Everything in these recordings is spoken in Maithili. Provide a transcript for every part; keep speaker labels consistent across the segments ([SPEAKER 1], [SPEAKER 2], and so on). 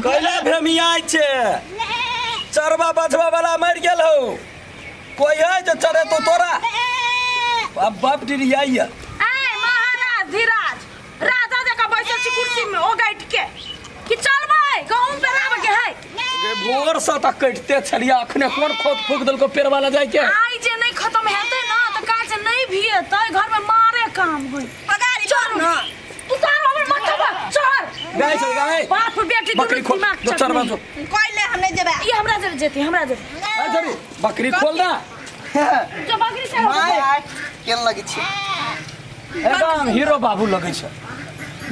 [SPEAKER 1] कैला भेमियाइ छे चरबा बछबा वाला मर गेल हो कोई है जो चरे तो तोरा बाप बाप डिरियाई
[SPEAKER 2] ए महाराज धीराज राजा जका बैसल छी कुर्सी में ओ गाइट के कि चलबै गहूम पे आबे के है
[SPEAKER 1] गे भोर से तक कटते छलिया अखने कोन खोद फूक देलको पेड़ वाला जाय के
[SPEAKER 2] आई जे नहीं खत्म हेतै ना त काल से नहीं भी हेतै घर में मारे काम होई
[SPEAKER 3] पगारी चल ना
[SPEAKER 2] तू तार हमर माथा पर चढ़
[SPEAKER 1] गाय चल गाय
[SPEAKER 2] बाप बेटी
[SPEAKER 1] बकरी खोल जो चरबा जो
[SPEAKER 3] कोइले हम नहीं जेबे
[SPEAKER 2] ई हमरा जरे जेती हमरा जरे
[SPEAKER 1] ए जरू बकरी खोल ना
[SPEAKER 2] जो बकरी से
[SPEAKER 4] my केन लगे छी
[SPEAKER 1] एकदम हीरो बाबू लगे छै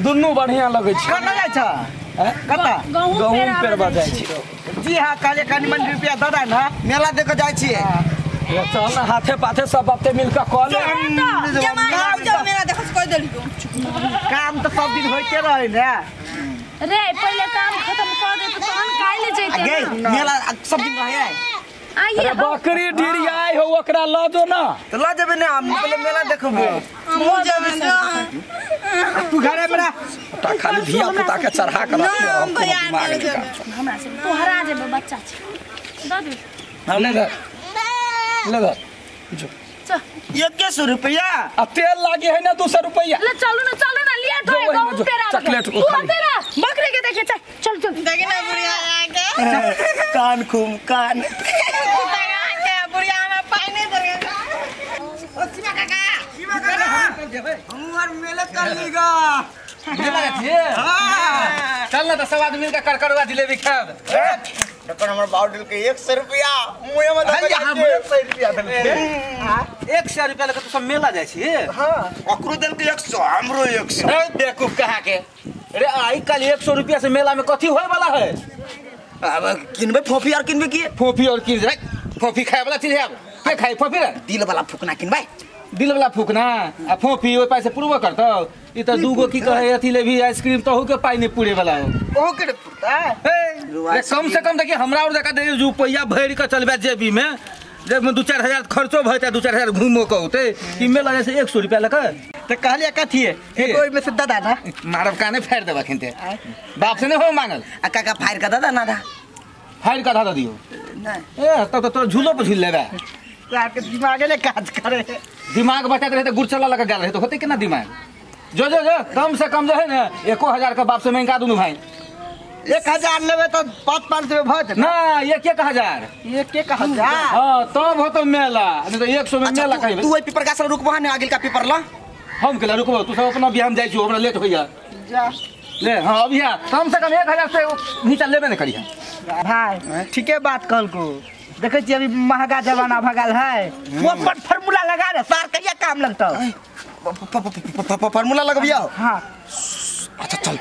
[SPEAKER 1] दुन्नू बढ़िया लगे छै
[SPEAKER 4] कत जाय छ कत
[SPEAKER 1] गहूम पेरबा जाय छी
[SPEAKER 4] जी हां काले कनी मन रुपया दऽ दे ना
[SPEAKER 5] मेला देख जाय छी
[SPEAKER 1] चल ना हाथे पाथे सब बापते मिलकर कॉल
[SPEAKER 3] मेला देखो कोई देलियो
[SPEAKER 4] काम तो सब दिन होइते रहे ने
[SPEAKER 2] रे पहले काम खत्म कर दे तो तहन काइले जइते
[SPEAKER 5] गे मेला सब दिन रहे
[SPEAKER 2] आइए
[SPEAKER 1] बकरी ढिरियाई हो ओकरा ल जो ना
[SPEAKER 5] त ल जेबे ने हम पहले मेला देखबो
[SPEAKER 3] हम जेबे ना
[SPEAKER 4] तू घरे में
[SPEAKER 1] ता खाली धिया पुता के चढ़ा के रख
[SPEAKER 3] हम भैया
[SPEAKER 2] हमरा से तोहरा जेबे बच्चा छै दऽ दे
[SPEAKER 1] हम ले ले ले जो
[SPEAKER 2] चल
[SPEAKER 5] 100 रुपया
[SPEAKER 1] आ तेल लागे है ना 200 रुपया
[SPEAKER 2] ले चलू ना लेट होए गहूम पेरा
[SPEAKER 1] चॉकलेट
[SPEAKER 2] तू तेरा बकरी के देखे चल चल चल
[SPEAKER 3] देखे ना बुढ़िया आके
[SPEAKER 5] कान खूम कान
[SPEAKER 3] के बुढ़िया में पानी दे ओ सीमा काका
[SPEAKER 4] सीमा काका हमर मेला कर लीगा
[SPEAKER 6] मेला जाथिए हां चल ना त सब आदमी मिलके करकरवा जिलेबी खाब
[SPEAKER 5] तखन हमर बाउ दिल के 100 रुपया मुए में दऽ
[SPEAKER 6] 100 रुपया देलके 100 रुपया लके तू सब मेला जाय छी
[SPEAKER 5] हां ओकरो देलके 100 हमरो 100
[SPEAKER 6] ए बेवकूफ कहा के रे आई कल 100 रुपया से मेला में कथी होय वाला है
[SPEAKER 5] अब किनबे फोफी और किनबे की
[SPEAKER 6] फोफी और किन रे फोफी खाए वाला चीज है अब के खाई फोफी रे
[SPEAKER 5] दिल वाला फुकना किनबे
[SPEAKER 6] दिल वाला फुकना आ फोफी ओइ पाइ से पुरबो करतौ ई त दूगो की कहे अथी ले भी आइसक्रीम तहु के पाइ नहीं पुरे वाला हो
[SPEAKER 4] ओहो के पुरता
[SPEAKER 6] ए कम से कम देखिए हमरा और जका दे रुपया भरि के चलबे जेबी में जब 2-4 हजार खर्चो भइता 2-4 हजार घुमो के होते ई मेला जैसे 100 रुपया लके
[SPEAKER 4] त कहलिए कथी है एगो ओइ में से दादा ना
[SPEAKER 6] मारब काने फाड़ देबा खिनते बाप से नहीं हो मांगल
[SPEAKER 5] आ काका फाड़ के दादा ना दा
[SPEAKER 6] फाड़ के दादा दियो
[SPEAKER 5] नहीं
[SPEAKER 6] ए तब त तोरा झूलो पर झूल लेबे
[SPEAKER 4] तोरा के दिमागे ने काज करे
[SPEAKER 6] दिमाग बचाते रहे त गुरचला लगा गेल रहे तो होते केना दिमाग जो जो जो कम से कम जो है ना 1000 के बाप से महंगा दुनु भाई
[SPEAKER 4] 1000 लेबे तो 5-5 सौ भत
[SPEAKER 6] ना 1-1 हजार
[SPEAKER 4] 1-1 हजार
[SPEAKER 6] हां तब होतो मेला नहीं तो 100 में मेला खाइबे
[SPEAKER 5] तू ओइ पेपर गाछ रुकबो ने आगिल का पेपर ल
[SPEAKER 6] हम केला रुकबो तू सब अपना बियाह में जाय छु हमरा लेट होइया
[SPEAKER 4] जा
[SPEAKER 6] ले हां अब या कम से कम 1000 से नीचा लेबे ने करिया
[SPEAKER 4] भाई ठीके बात कहलको देखै छी अभी महंगा जमाना भगल है वो अपन फार्मूला लगा रे सार कहिया काम लगतौ
[SPEAKER 5] फार्मूला लगबिया
[SPEAKER 4] हां
[SPEAKER 5] अच्छा चल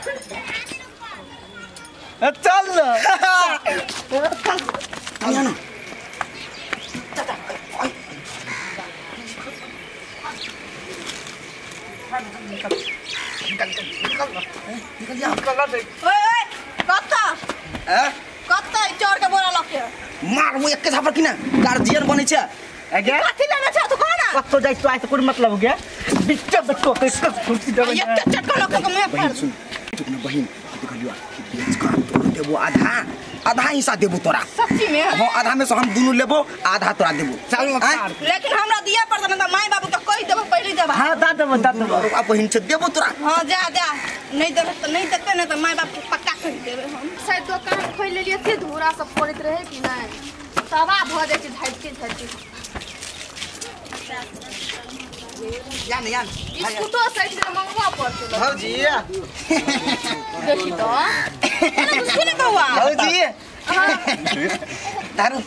[SPEAKER 4] चल
[SPEAKER 5] चल ना निकल निकल निकल जा
[SPEAKER 4] निकल
[SPEAKER 3] ओए ओए कत कत चोर के बोरा लके
[SPEAKER 5] मार मु एक झापर किना गार्जियन बनै छै
[SPEAKER 4] अगे
[SPEAKER 3] कथि लेने छ तू कह ना
[SPEAKER 4] कतो जाय तो आइ से कोन मतलब हो गया बिच्चा बच्चो के कुर्सी देबै
[SPEAKER 3] एक चटका लके के मुंह
[SPEAKER 5] बहिन सुन चुप ना बहिन देखलियो बेच कर तोरा देबो आधा आधा हिस्सा देबो तोरा
[SPEAKER 3] सच्ची में
[SPEAKER 5] हां आधा में से हम दुनु लेबो आधा तोरा देबो
[SPEAKER 4] चल
[SPEAKER 3] लेकिन हमरा दिया पड़त ना माई बाबू के कहि देबो पहले देबा
[SPEAKER 4] हां दा देबो दा देबो
[SPEAKER 5] आ बहिन से देबो तोरा
[SPEAKER 3] हां जा जा नहीं देबे त नहीं देते ना त माई बाप के पक्का कहि देबे हम
[SPEAKER 7] शायद दुकान खोल लेलिए थे धूरा सब पड़ैत रहे कि नहीं तबाह भ जाइ छै झटके झटके
[SPEAKER 5] यान यान
[SPEAKER 7] बिस्कुटो साइड से मंगवा पड़त
[SPEAKER 4] भौजी
[SPEAKER 7] देखी तो
[SPEAKER 3] सुन बौआ
[SPEAKER 5] भौजी दारू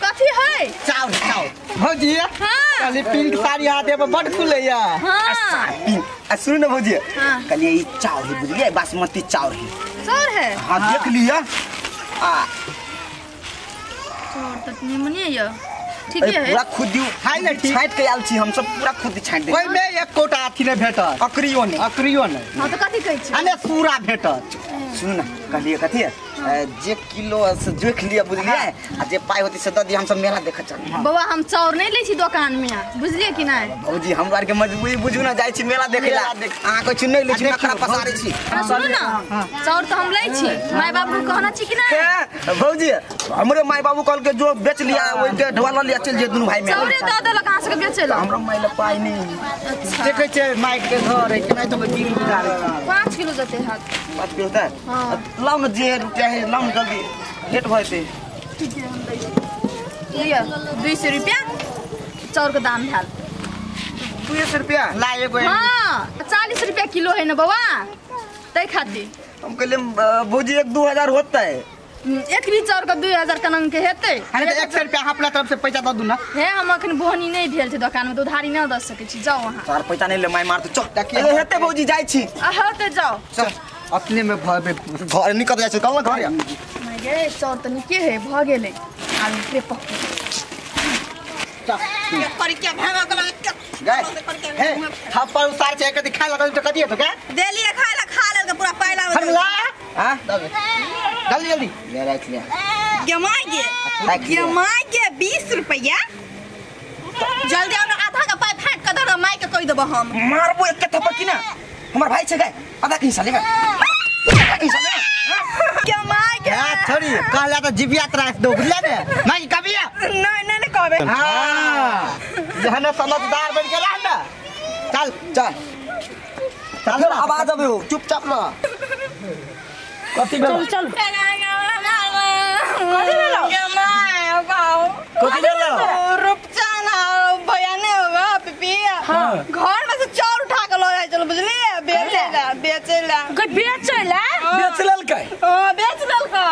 [SPEAKER 7] कथी है
[SPEAKER 5] चाउर चाउर
[SPEAKER 4] भौजी
[SPEAKER 7] हां
[SPEAKER 4] खाली पिंक साड़ी हाथे पर बड खुलैया
[SPEAKER 7] हां
[SPEAKER 5] पिंक आ सुन ना भौजी कलिए ई चाउर है बुझलिए बासमती चाउर है
[SPEAKER 7] सर है
[SPEAKER 5] हां देख लिया आ
[SPEAKER 7] चोर त निमने य ठीक है
[SPEAKER 5] पूरा खुद
[SPEAKER 4] हाय ना ठीक
[SPEAKER 5] छाट के आयल छी हम सब पूरा खुद छाट दे
[SPEAKER 4] ओइ में एक कोटा अथी नै भेटत
[SPEAKER 5] अकरियो नै
[SPEAKER 4] अकरियो नै
[SPEAKER 7] हां त कथी कहै छी
[SPEAKER 4] अने पूरा भेटत
[SPEAKER 5] सुन ना कहलिए कथी जे किलो से जोख लिया बुझलिए आ जे पाई होती से the the हम सब मेला देखे चल।
[SPEAKER 7] बौआ हम चाउर नहीं लै छी दुकान में बुझलिए कि नहीं?
[SPEAKER 5] भौजी हमरा आर के मजबूरी बुझू ना जाय छी मेला देखे ला अहाँ कोइ नहीं लै छी नखरा पसारै छी।
[SPEAKER 7] सुनू ना चाउर तो हम लै छी my बाबू कहना छी कि नहीं?
[SPEAKER 5] भौजी हमरे my बाबू कहल के जो बेच लिया ओइ के ढोआ ल लिया चल जे दुनु भाई में
[SPEAKER 7] चाउरे the देलक अहाँ सबके बेचै ला।
[SPEAKER 5] हमरा my ला पाई नहीं
[SPEAKER 4] देखै छै my के घर है केना तो बिल बुझा लै
[SPEAKER 7] 5 किलो जते हाथ
[SPEAKER 5] 5 किलो होता है लाओ ना जे रुपया है लाओ ना जल्दी लेट भए ते।
[SPEAKER 7] ठीक है हम दै लिया 200 रुपया चाउर के दाम भेल
[SPEAKER 5] 200 रुपया
[SPEAKER 4] ला एगो।
[SPEAKER 7] हां 40 रुपया किलो है ना बौआ तै खातिर
[SPEAKER 5] हम कहले भौजी 1-2 हजार होता है
[SPEAKER 7] एक भी चाउर के 2000 कनंग के हेतै।
[SPEAKER 4] अरे तो 100 रुपया अपना तरफ से पैसा the दू ना।
[SPEAKER 7] हे हम अखन बोहनी नहीं भेल छै दुकान में तो उधारी न the सकै छी जाओ अहाँ।
[SPEAKER 5] तोहर पैसा नहीं ले my मार तो चल हेतै भौजी जाय छी।
[SPEAKER 7] आ हेतै जाओ
[SPEAKER 5] चल
[SPEAKER 4] अपने में भरबे
[SPEAKER 5] घर निकल जाय छै कल घर या
[SPEAKER 7] my गे चाउर त निके है भ गेलै आलू के पक्की
[SPEAKER 3] पर क्या भागा गला
[SPEAKER 4] गए हे थप्पड़ उतार छै कथि खाय लगल त कथि हेतौ के
[SPEAKER 3] देलिए खाय ला खा लेल के पूरा पाइला
[SPEAKER 4] हम ला हां जल्दी जल्दी
[SPEAKER 5] ले राख लिया
[SPEAKER 3] गे my गे 20 रुपया जल्दी आओ ना आधा का पाई फाट के धर my के कह देबो हम
[SPEAKER 5] मारबो एक थप्पड़ की ना हमर भाई छै गए आधा के हिस्सा लेबे आधा के हिस्सा ले
[SPEAKER 3] के my के
[SPEAKER 4] हां थोड़ी कहला त जिबिया त्रास दो बुझला ने माई कबिया
[SPEAKER 3] नहीं नहीं कहबे।
[SPEAKER 4] हां जहन समझदार बन के रह ना चल
[SPEAKER 5] चल चल आवाज आबे हो चुपचाप रह
[SPEAKER 1] कथि भेल
[SPEAKER 2] चल कथि भेल
[SPEAKER 3] गे my बाऊ
[SPEAKER 1] कथि भेल
[SPEAKER 3] रूपचन भैया ने होगा पिपी घर में से चाउर उठा के ल जाय चल बुझलिए बेचे ला बेचे ला
[SPEAKER 2] कोई बेचे ला
[SPEAKER 1] बेच लेलकै।
[SPEAKER 3] हां बेच देलकै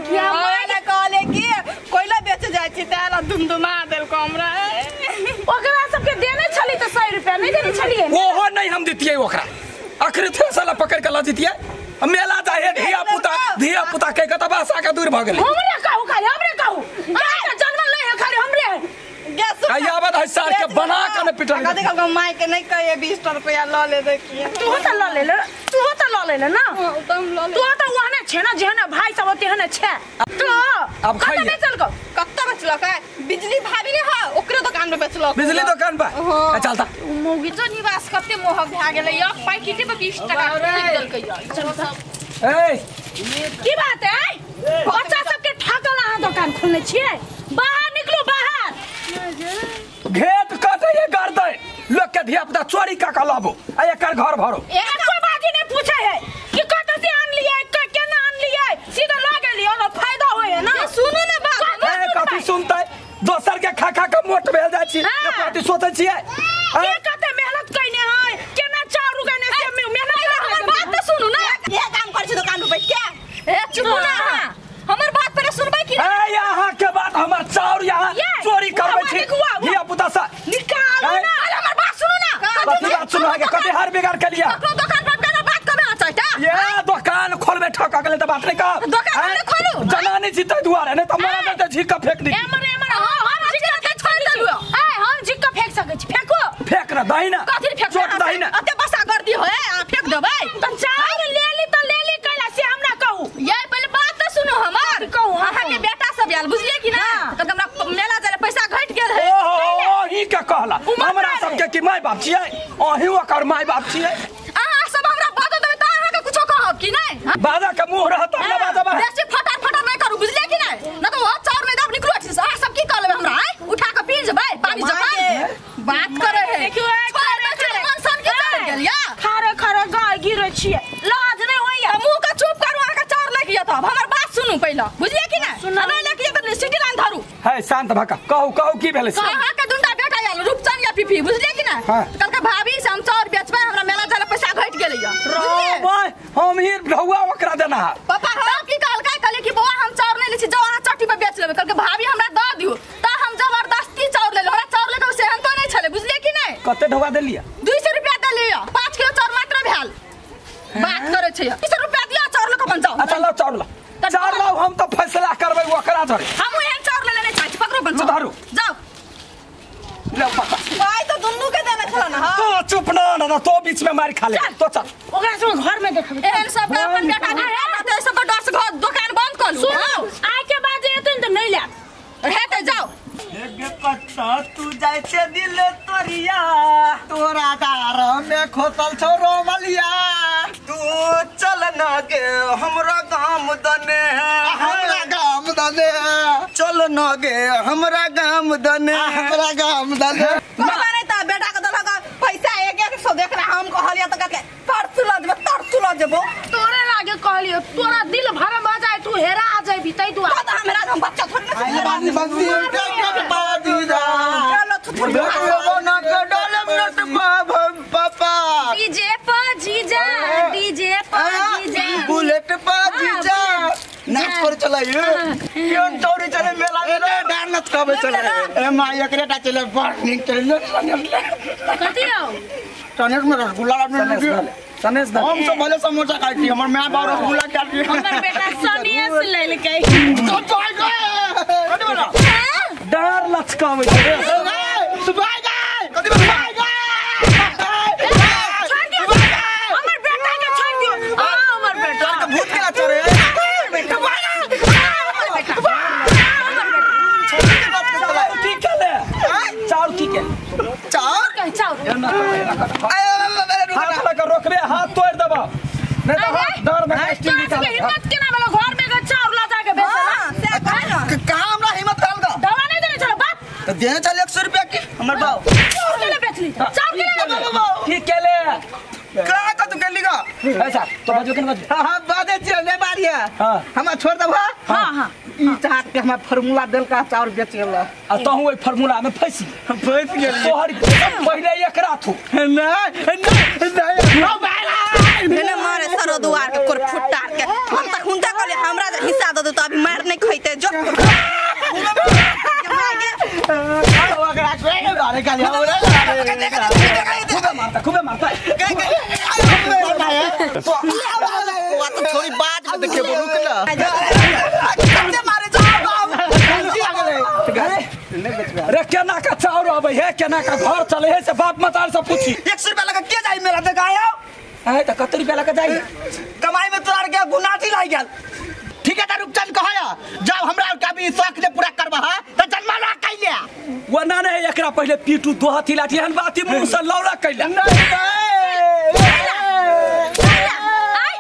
[SPEAKER 3] क्या my ने कहले कि कोइला बेचे जाय छी ताला दुमदुमा देलको हमरा
[SPEAKER 2] ओकरा सबके देने छली त 100 रुपया नहीं देने छलिए
[SPEAKER 1] ओहो नहीं हम दितियै ओकरा अखरे थे साला पकड़ के ल दितियै मेला जाहे धिया पुता के कत बासा के दूर भ गेलै।
[SPEAKER 2] हमरे कहू खाली हमरे कहू अहाँ जन्म ले है खाली हमरे
[SPEAKER 3] गैस
[SPEAKER 1] आइ आबद है सार के बना के न पिटल
[SPEAKER 3] कथि कहलको my के नहीं कहिए 20 रुपया ल ले देखिए
[SPEAKER 2] तू त ल ले तू त ल ले ना
[SPEAKER 7] त हम ल ले
[SPEAKER 2] तू त ओहने छे ना जेहने भाई सब तेहने छे तो
[SPEAKER 1] अब खाइए
[SPEAKER 2] कत बेचलको
[SPEAKER 7] कत बेचलक बिजली भाभी ने हा ओकरे दुकान पे बेचलक
[SPEAKER 1] बिजली दुकान पर चलता
[SPEAKER 7] मौगी जो निवास कते मोहक भए गेलै या पैकेटे पे 20 टका खरीद देलकै या
[SPEAKER 1] ए
[SPEAKER 2] की बात है बच्चा सबके ठकल अहाँ दुकान खोलने छियै बाहर निकलू बाहर
[SPEAKER 1] घेत कटे ये गर्दन लोग के धिया पुता चोरी का का लाबो आ एकर घर भरो
[SPEAKER 2] एको बाजी नहीं पूछे है कि कत से आन लिए केना आन लिए सीधा ल गेलिए और फायदा होय है ना।
[SPEAKER 7] सुनू ना बात
[SPEAKER 1] ए कथि सुनतै दोसर के खा खा के मोट भेल जाय छी कथि सोचै छियै
[SPEAKER 2] के कते मेहनत कइने है केना चाउर उगेने से मेहनत
[SPEAKER 7] हमर बात त सुनू ना
[SPEAKER 3] ये काम कर छी दुकान पे बैठ के
[SPEAKER 7] ए चुप ना हमर बात पर सुनबै कि
[SPEAKER 1] ए यहाँ के बात हमर चाउर यहाँ चोरी करबै छी धिया पुता से
[SPEAKER 2] निकालू ना।
[SPEAKER 7] हमर बात सुनू ना
[SPEAKER 1] कथि बात सुनू के कथि हार बिगाड़ के लिया
[SPEAKER 7] ककरो दुकान पर केना बात करबै चाहता
[SPEAKER 1] ये दुकान खोलबे ठका गेलै त बात नहीं कह
[SPEAKER 7] दुकान नहीं खोलू
[SPEAKER 1] जनानी छी तै दुआरे नहीं त मरा देते झीक के फेंक दी
[SPEAKER 2] एमर एमर हां हम झीक के छोड़ देलु ए हम झीक के फेंक सकै छी फेंको
[SPEAKER 1] फेंक ना दही ना
[SPEAKER 7] कथि फेंक
[SPEAKER 1] चोट दही ना
[SPEAKER 7] अते बसा कर दी होए आ फेंक देबै
[SPEAKER 2] त चाउर ले ली त ले ली कैला से हमरा कहू
[SPEAKER 7] ये पहले बात त सुनू हमर
[SPEAKER 2] कहू
[SPEAKER 7] अहाँ के बेटा सब आयल बुझलिए कि ना त हमरा मेला जाले पैसा घट गेल है
[SPEAKER 1] ओहो ओही के कहला हमरा सब के की my बाप छियै ओही ओकर my बाप छियै
[SPEAKER 7] अहाँ सब हमरा बात देबै त अहाँ के कुछो कहब कि नै
[SPEAKER 1] बाजा के मुंह रहत हमरा बाजा बा
[SPEAKER 7] बेसी फटार फटार नहीं करू बुझलिए कि नै न त ओ चाउर नहीं दब निकलू अछि अहाँ सब की कह लेबै हमरा आय उठा के पी जेबै पानी जखन बात करे है
[SPEAKER 2] देखियो
[SPEAKER 7] मन सन के चल गेल या
[SPEAKER 2] खरे खरे गाय गिरै छियै लाज नहीं होइया
[SPEAKER 7] मुंह के चुप करू अहाँ के चाउर लेके जत हमर बात सुनू पहिला बुझलिए कि नै नहीं लेके जत सिटी लाइन धरू
[SPEAKER 1] है शांत भका कहू कहू की भेलै
[SPEAKER 7] अहाँ के दुनटा बेटा आयल रूपचन या पीपी बुझलिए कि नै कल के भाभी से हम चाउर बेचबै हमरा मेला जाले पैसा घट गेलै या
[SPEAKER 1] रो हम ही ढौआ ओकरा देना है
[SPEAKER 7] पापा हम की कहलकै कहले कि बौआ हम चाउर नहीं लै छी जाओ अहाँ चट्टी पर बेच लेबै कहलकै भाभी हमरा the दियौ त हम जबरदस्ती चाउर लेलहुँ हमरा चाउर लेके सेहन तो नहीं छलै बुझलिए कि नै
[SPEAKER 1] कते ढौआ देलियै
[SPEAKER 7] 200 रुपया देलियै 5 किलो चाउर मात्र भेल बात करै छै 200 रुपया दियौ चाउर लऽ के अपन जाओ
[SPEAKER 1] अच्छा लाओ चाउर ला चाउर लाओ हम त फैसला करबै ओकरा धरे
[SPEAKER 7] हम एहन चाउर लेले नहीं चाहै छी पकड़ो अपन
[SPEAKER 1] धरू
[SPEAKER 7] जाओ
[SPEAKER 1] ले पकड़
[SPEAKER 3] पाई तो दुन्नू के देना छला ना।
[SPEAKER 1] तो चुप ना ना तो बीच में मार खा ले तो चल
[SPEAKER 2] ओकरा से घर में देखब
[SPEAKER 7] एहन सब अपन बेटा के रहते सब डर से घर दुकान बंद कर लू।
[SPEAKER 2] सुनो आइ के बाद एतन त नहीं ले
[SPEAKER 7] हेते जाओ।
[SPEAKER 4] कत्ता तू जाय छे दिल तोरिया तोरा डार में खोसल छौ रोमलिया
[SPEAKER 5] तू चल ना गे हमरा गाम दने
[SPEAKER 4] हमरा गाम दने
[SPEAKER 5] चल ना गे हमरा गाम दने
[SPEAKER 4] हमरा गाम दने
[SPEAKER 3] कहला नहीं त बेटा के दलक पैसा 1-100 देख रहा हम कहलिया त के परसु ल जेबो तरसु ल जेबो
[SPEAKER 2] तोरे लागे कहलियो तोरा दिल भरम भ जाय तू हेरा आ जाबी तै दुआ
[SPEAKER 3] त हमरा हम बच्चा थोड़ी ना
[SPEAKER 4] आई बानी बंदी के पादी जा
[SPEAKER 3] चलो थुथुर
[SPEAKER 5] ना के डालम नट पापा
[SPEAKER 7] डीजे पर जीजा डीजे पर जीजा
[SPEAKER 5] बुलेट पर जीजा नाच पर चलाइए केन चौरी चले मेला में
[SPEAKER 4] डार नाच कबे चले ए मां एकरे टा चले बड़ नीक चले
[SPEAKER 2] कथी हो
[SPEAKER 4] टनेट में रसगुल्ला
[SPEAKER 1] सनेश दा
[SPEAKER 4] हम सब भले समोसा खाई छी हमर my बाप रसगुल्ला खाई छी
[SPEAKER 2] हमर बेटा सनेश लेलकै
[SPEAKER 4] तो चल गए
[SPEAKER 5] कथि बना
[SPEAKER 1] डार लचकावे छै
[SPEAKER 4] सुबह गए कथि बना
[SPEAKER 2] छोड़ दियो हमर बेटा के छोड़ दियो आ हमर बेटा
[SPEAKER 5] के भूत केला चरे
[SPEAKER 1] की केले चाउर की केले
[SPEAKER 5] चाउर
[SPEAKER 2] कह चाउर
[SPEAKER 1] हाथ लगा रोकबे हाथ तोड़ देबो नहीं तो हाथ डर में स्टील
[SPEAKER 2] तोरा
[SPEAKER 1] निकाल
[SPEAKER 2] सबके हिम्मत केना भेलो घर में के चाउर ल जाके बेचला
[SPEAKER 3] हां से कह ना
[SPEAKER 5] कहां हमरा हिम्मत भेल गा
[SPEAKER 2] दवा नहीं देने चलो बाप
[SPEAKER 5] तो देने चल 100 रुपया के हमर बाप
[SPEAKER 2] चाउर केले बेचली चाउर केले
[SPEAKER 1] की केले
[SPEAKER 5] का का तू केली गा
[SPEAKER 1] ऐसा तो बाजू के बाजू
[SPEAKER 4] हां बाजे छियै ले बारिया
[SPEAKER 1] हां
[SPEAKER 4] हमरा छोड़ देबो
[SPEAKER 2] हां हां
[SPEAKER 4] ई चाह के हमरा फार्मूला देल का चाउर बेचेला
[SPEAKER 1] आ तहु ओइ फार्मूला में फंसी
[SPEAKER 4] फंस गेली
[SPEAKER 1] तोहर पहिले एकरा थू
[SPEAKER 4] नहीं नहीं नहीं
[SPEAKER 3] भेले मारे सरो दुआर के कोर फुट्टा के हम त हुनका कहले हमरा जे हिस्सा दे दे त अभी मार नहीं खैते जो
[SPEAKER 4] ओकरा के बारे काली
[SPEAKER 1] खूबे मारता खूबे मारता
[SPEAKER 5] वो तो थोड़ी बाद में देखे रुक ना कते मारे जाओ बाप
[SPEAKER 1] रे केना का चाउर आबै है केना का घर चले है से बाप मतार से पूछी
[SPEAKER 5] 100 रुपया लगा के जाई मेला देख आयो
[SPEAKER 1] है त कत रुपया लगा जाई
[SPEAKER 5] कमाई में तोरा के गुनाठी लागि गेल
[SPEAKER 4] ठीक है त रूपचंद कहया जब हमरा के भी शौक ने पूरा करबा ह त जन्मा ना कैले
[SPEAKER 1] वो ना नहीं एकरा पहिले पीटू दो हाथी लाठी हन बाती मुंह से लौड़ा कैला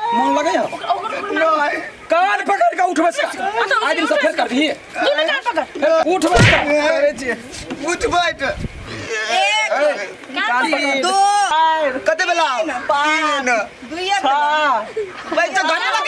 [SPEAKER 1] मन लगे
[SPEAKER 5] नहीं
[SPEAKER 1] कान पकड़ के उठ बस आज दिन से फेर कर दी
[SPEAKER 2] दुनू कान पकड़
[SPEAKER 1] उठ बस
[SPEAKER 5] अरे जी उठ बैठ
[SPEAKER 3] 1 2
[SPEAKER 5] कते बेला 3
[SPEAKER 3] दुइया
[SPEAKER 5] भाई तो धन्यवाद।